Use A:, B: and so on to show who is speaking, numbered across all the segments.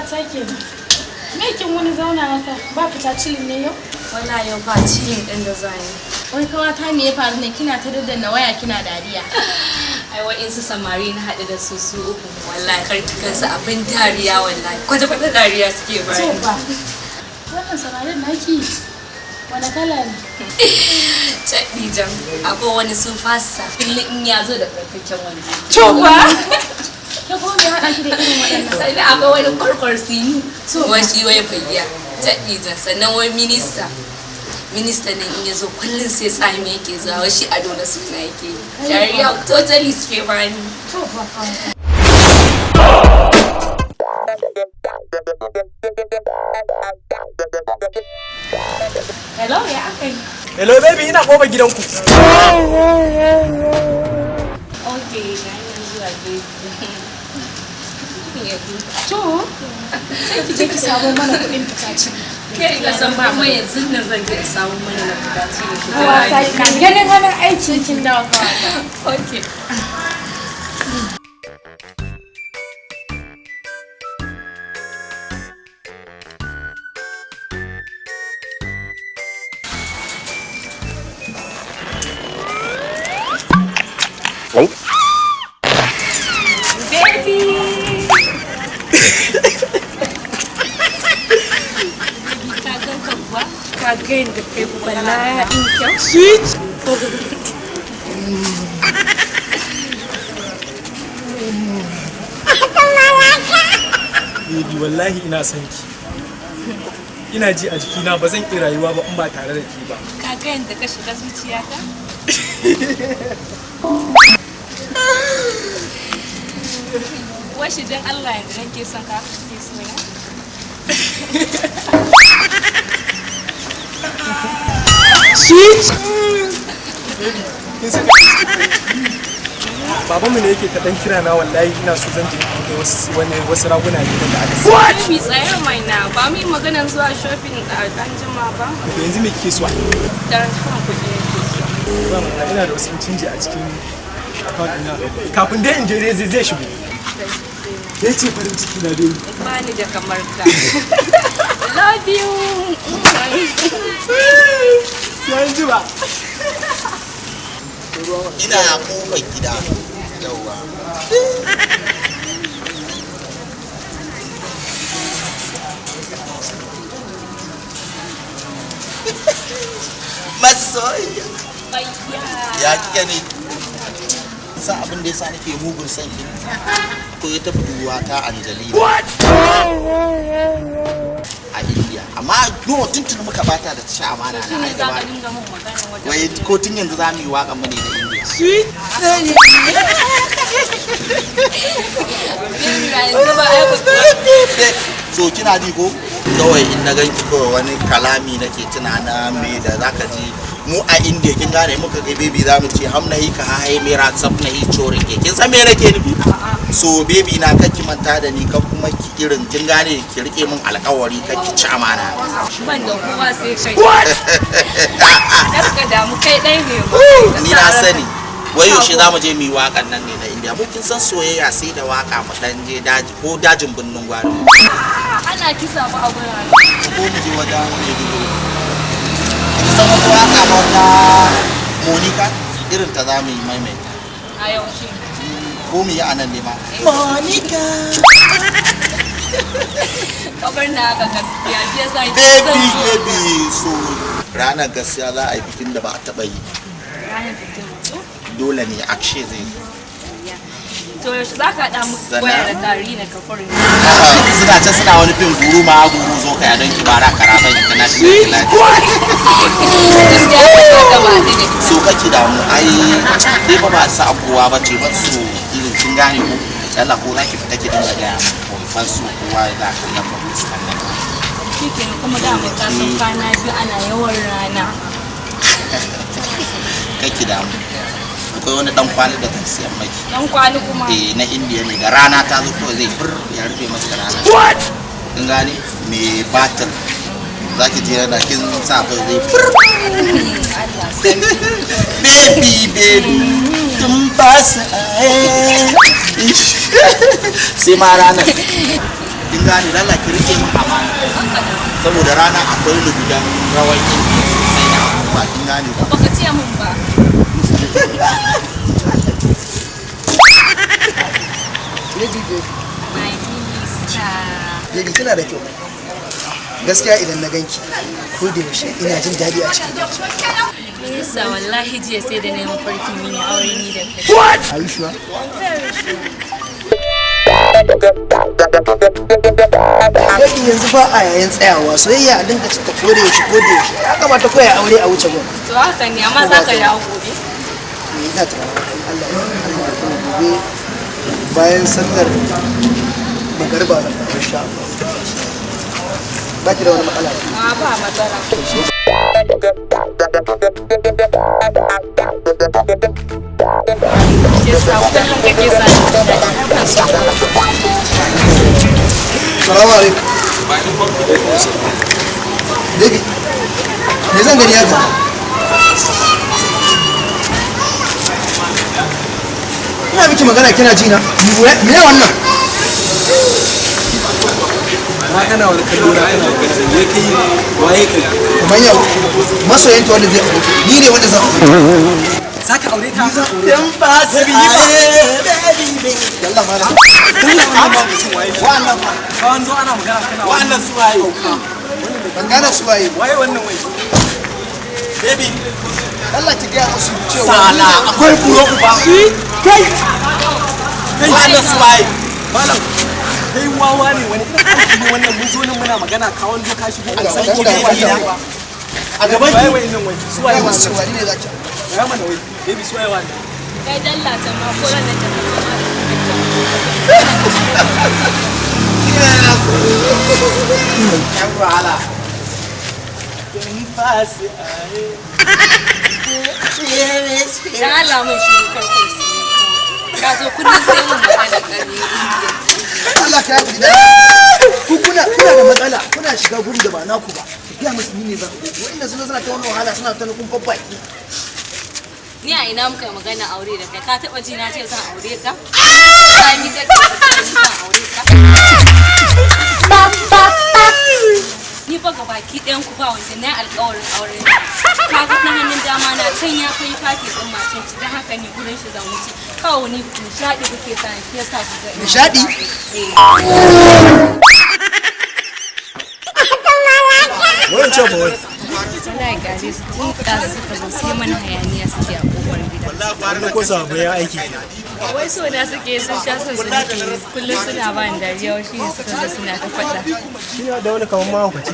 A: Kawata kenan. Me kin wani zauna haka? Ba fita cilin ne yau?
B: Wallahi yau ba cilin ɗin da za ni.
C: Wai kawata me ya faru ne kina ta daddanna waya kina dariya?
B: Ai wa'insu samari na haɗu da su su uku, wallahi kartukansu abin dariya, wallahi kwata-kwata dariya suke
A: To
B: bani.
A: ba. Wannan samarin naki wani kala ne?
B: Caɗi jam, akwai wani su fasa kullum in ya zo da farkakken wani.
A: To ba. Ke kuma me haɗa ki da irin waɗannan?
B: Sannan akwai wani kwarkwar sini.
A: To.
B: Wai shi wai bayya. Caɗi jam, sannan wai minista. Minista nan in ya zo kullum sai tsami yake zuwa, wai shi ado na suna yake yi. Dariya totally suke bani.
A: To ba kawata.
B: Hello, ya aka yi?
D: Hello baby, ina kofar gidanku.
B: Okay, ga hanyar zuwa baby.
A: To sai ki je ki samo mana kuɗin fita cilin.
B: Kai ka san ba mai, yanzu nan zan je in samu mana na fita cikin.
A: Kawata kina ganin hannun aiki kin dawo kawata.
B: Okay. Baby! Baby, ka gan ka kuwa? Ka ga yadda kai bala'in kyau?
D: Sweet. Baby, wallahi ina son ki. Ina ji a jikina ba zan iya rayuwa ba in ba tare da ke ba.
B: Ka ga yadda ka shiga zuciyata? Washi don Allah yadda nake son ka kake so na?
D: Sweet. Baby, kin san babanmu ne yake ta dan kira na, wallahi ina so zan je in kai wasu wani wasu raguna gidan da aka siya.
B: Baby, tsaya mai na, ba mu yi maganan zuwa shopping a dan jima ba.
D: To yanzu me kike so?
B: Transfer kuɗi nake so.
D: Ba matsala, ina da wasu canji a cikin account ɗina. Kafin dai in je dai zai shigo. Ke ce farin ciki na, baby.
B: Ba ni da kamar ka. Love you.
D: Sai an jima.
E: Ina kofar gida, yauwa. Masoyiya, ya kike ne? San abin da yasa nake mugun son ki, ko ya tafi duwa ta Angelina a India, amma no, tuntuni muka bata da ta sha amana na ai
B: Za
E: gaba
B: ka dinga mun magana wata.
E: Wai ko tun yanzu za mu yi waƙan mu ne na India.
B: Baby, ba yanzu ba ai ku.
E: So kina ji ko, kawai in na ganki kawai wani kalami nake tuna na me da zaka ji mu a India, kin gane? Muka ga baby za mu ce ham nahi ka hai mera sab nahi chore ke. Kin san me nake nufi? So baby na, kar ki manta da ni, ka kuma ki irin, kin gane, ki rike min alƙawari, kar ki ci amana.
B: Ban da kowa sai kai. Kar ka damu, kai ɗaya ne ba.
E: Ni na sani. Wai yaushe za mu je mu yi waƙan nan ne na India? Mu kin san soyayya sai da waƙa. Mu dan je daji ko dajin Birnin Gwari.
B: Ana kisa ba a gurin.
E: Ko mu je wajen Maiduguri. Kin san wata waka ma, wata Monica, irin ta za mu yi maimaita.
B: A yaushe?
E: Ko mu yi a nan ne ma, Monica.
B: Kabar na haka gaskiya shi yasa ki
E: Baby, baby, so ranar gaskiya za a yi bikin da ba a taɓa yi.
B: Ranar bikin mutu.
E: Dole ne, Akshay zai zo.
B: To yaushe za ka haɗa mu waya da Karina Kafur ne?
E: Suna can suna wani fim, guru ma guru zo ka don kibara karaban international class.
B: Gaskiya ka gaba da ita.
E: So kake damu, ai dai ba ba sa kowa ba ce ba, so irin kin gane ko? Allah ko zaki fita ki dinga gaya min ko ban so kowa ya za kallon ba fuskan nan.
B: Shikenan, kuma da mu ka san kwana biyu ana yawan rana.
E: Kake damu, akwai wani dan kwali da zan siyan maki.
B: Dan kwali kuma?
E: Eh, na Indiya ne, da rana ta zo kawai zai fur ya rufe masa rana. Kin gane me? Batir zaki je da kin sa, kawai zai fur.
B: Allah sarki.
E: Baby, baby, tun ba su sai ma ranar. Kin gane, lalla ki rike min amana. Saboda rana akwai lugudan rawan Indiya sosai da abubuwa, kin gane ba?
B: Baka ce mun ba.
F: Baby, baby.
B: My minister.
F: Baby, kina da kyau. Gaskiya idan na ganki, ko da yaushe ina jin daɗi a cikin zuciya.
B: Minista, wallahi jiya sai da na yi mafarki mun yi aure ni da kai.
F: Are you sure? Baby, yanzu ba a yayin tsayawa, soyayya a dinga cika ko da yaushe ko da yaushe. Ya kamata ko ya aure a wuce gun.
B: To haka ne, amma za ka dawo gobe.
F: Eh, ina tunanin Allah ya Allah ya kai mu gobe bayan sallar magariba na insha Allah. Ba ki da wani matsala?
B: A, ba matsala. Yasa kullum kake sa ni daɗi. Ina so.
F: Salamu alaikum. Baby, me zan gani haka? Ina miki magana kina ji na? Me wannan?
D: Na kana wani kallo na kana wani kallo me kai waye kai?
F: Kamar yau masoyinta wanda zai aure ni ne wanda zan aure.
D: Za ka aure ta?
E: Dan ba su aye baby.
F: Yalla malam.
D: Dalla wannan ba mutum waye shi?
E: Wannan fa.
D: Ka wanzo ana magana kana
E: Wannan su waye?
F: Ban gane su waye.
D: Waye wannan wai?
E: Baby.
F: Allah ki gaya musu cewa
E: Sala akwai buro uba.
D: Kai!
E: Wannan su waye?
D: Malam, kai wawa ne, wani irin aiki ne wannan? Mun zo nan muna magana ka wanzo ka shigo an san
F: Wanda-
D: ko bai
F: wanda-
D: ba.
E: A gaban
D: Waye
E: ki.
D: wai nan wai? Su waye
F: gaya musu
D: wannan?
F: cewa ni ne za ki aure.
D: Gaya mana wai. Baby, su waye wannan?
B: Kai dalla ta ma ko ran nan ta kama da
E: Yan wahala.
B: Dan Allah mun shiru karkar su. Ka zo kullum sai mun magana ƙarni Indiya.
F: Allah ka yi da ku kuna da matsala, kuna shiga gurin da ba naku ba. Ki gaya musu ni ne zan aure. Wa'inda sun zo suna ta wani wahala suna ta nukun babbaki.
B: Ni a ina muka yi magana aure da kai? Ka taɓa ji na ce zan aure ka? Ka ni ka ce zan aure ka? Ni fa gabaki ɗayan ku ba wanda na yi alƙawarin aure. Ka ga na hannun dama na can ya kai fati ɗin mashin ci, don haka ni gurin shi zan wuce. Kawai ni nishaɗi kuke sa ni, shi yasa ku ga ina.
F: Nishaɗi?
B: Eh.
D: Wancan ba wai.
B: Wallahi gare su tun ɗazu suka zo sai mana hayaniya suke a ƙofar gida.
D: Wannan ko sababbin yan aiki ke.
B: Wai so na suke, sun sha son su nake yi. Kullum suna ba ni dariya, wai shine suka zo suna ta faɗa.
D: Shi ne da wani kamar mahaukaci.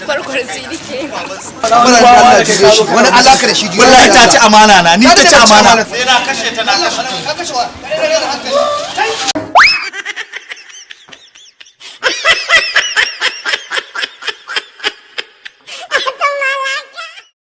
B: Kwarkwar su nake.
F: Wannan da Allah ki shi wani alaka da shi.
E: Wallahi ta ci amana na, ni ta ci amana.
F: Sai na kashe ta, na kashe. Ka kashe wa? Ka kashe.